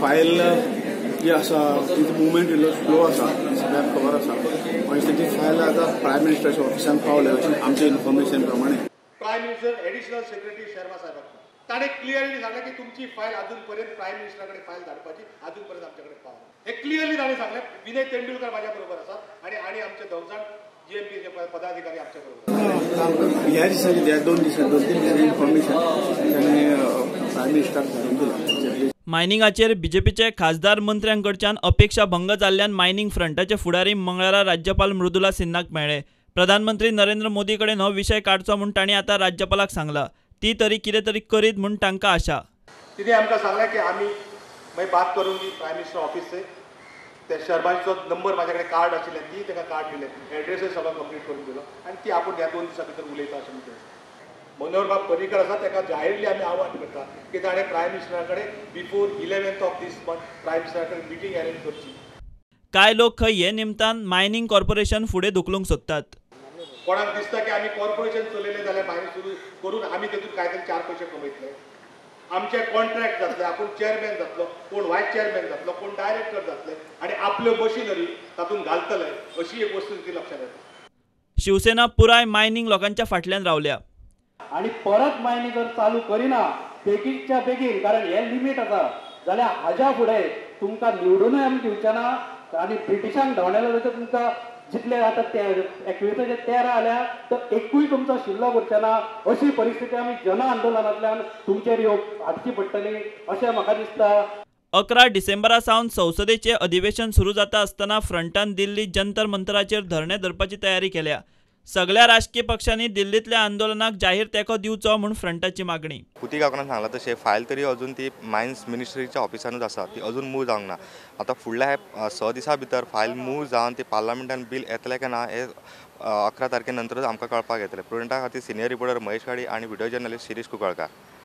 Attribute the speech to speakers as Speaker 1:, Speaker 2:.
Speaker 1: File जी आसा तिचो मुवमेंट इल्लो स्लो आसा, सगळ्यांक खबर आसा. मागीर ती फायल आतां प्रायम मिनिस्टराच्या ऑफिसान पावल्या अशें आमच्या इन्फॉर्मेशन प्रमाणे.
Speaker 2: Prime minister additional secretary Sharma साहेबाक ताणें क्लियरली सांगलें की तुमची फायल अजून पर्यंत प्रायम मिनिस्टरा कडेन फायल धाडपाची अजून पर्यंत आमचे कडेन पावना. हे क्लियरली ताणें सांगलें. विनय तेंडुलकर माझ्या बरोबर आसा आनी आनी आमचे दोग जाण जीएमपीचे पदाधिकारी आमच्या बरोबर.
Speaker 1: ह्या दिसांनी, ह्या 2 दिसांनी, 2-3 दिसांनी इन्फॉर्मेशन ताणें प्रायम मिनिस्टराक धाडून दिलां.
Speaker 3: मायनिंगाचेर बीजेपीचे खासदार मंत्र्यांकडच्यान अपेक्षा भंग जाल्ल्यान मायनिंग फ्रंटाचे फुडारी मंगळारा राज्यपाल मृदुला सिन्हाक मेळ्ळे. प्रधानमंत्री नरेंद्र मोदी कडेन हो विशय काडचो म्हूण तांणी आतां राज्यपालाक सांगला. ती तरी कितें तरी करीत म्हूण तांकां आशा.
Speaker 2: तिने आमकां सांगलें की आमी मागीर बात करूंगी प्रायम मिनिस्टर ऑफिस से. ते शर्माचो नंबर म्हाज्या कडेन कार्ड आशिल्लें, ती ताका कार्ड दिलें, एड्रेसूय सगळो कंप्लीट करून दिलो आनी ती आपूण ह्या 2 दिसां भितर उलयता अशें म्हणटा. मनोहर बाब पर्रीकर आसा ताका जाहीरली आमी आव्हान करता की ताणें प्रायम मिनिस्टरा कडेन before 11th of this month prime मिनिस्टरा कडेन मिटींग अरेंज करची.
Speaker 3: कांय लोक खंय हे निमतान मायनिंग कॉर्पोरेशन फुडें धुकलूंक सोदतात.
Speaker 2: कोणाक दिसता की आमी कॉर्पोरेशन चलयलें जाल्यार मायनिंग सुरू करून आमी तेतून कांय तरी 4 पयशे कमयतले, आमचे कॉन्ट्रॅक्ट जातले, आपूण चेअरमॅन जातलो, कोण वायस चेअरमॅन जातलो, कोण डायरेक्टर जातले आनी आपल्यो मशिनरी तातूंत घालतले अशी एक वस्तू ती लक्षात येता.
Speaker 3: शिवसेना पुराय मायनिंग लोकांच्या फाटल्यान रावल्या
Speaker 4: आनी परत मायनिंग जर चालू करिना बेगीनच्या बेगीन, कारण हे लिमीट आसा, जाल्यार हाज्या फुडें तुमकां निवडूनय आमी दिवचे ना आनी ब्रिटिशांक धांवडायले जाल्यार तुमकां जितले आतां ते 21 13 आल्या तर एकूय तुमचो शिल्लक उरचे ना. अशी परिस्थिती आमी जन आंदोलनांतल्यान तुमचेर येवप हाडची पडटली अशें म्हाका दिसता.
Speaker 3: 11 डिसेंबरा सावन संसदेचें अधिवेशन सुरू जाता आसतना फ्रंटान दिल्ली जंतर मंतराचेर धरणें धरपाची तयारी केल्या. सगळ्या राजकीय पक्षांनी दिल्लींतल्या आंदोलनाक जाहीर तेंको दिवचो म्हूण फ्रंटाची मागणी.
Speaker 5: पुती गांवकारान सांगलां तशें फायल तरी अजून ती मायन्स मिनिस्ट्रीच्या ऑफिसानूच आसा, ती अजून मूव जावंक ना. आतां फुडल्या 6 दिसां भितर फायल मूव जावन ती पार्लमेंटान बील येतलें काय ना हें 11 तारखे नंतरूच आमकां कळपाक येतलें. प्रुडंटा खातीर सिनियर रिपोर्टर महेश गाडी आनी व्हिडिओ जर्नलिस्ट शिरीष कुंकळकार.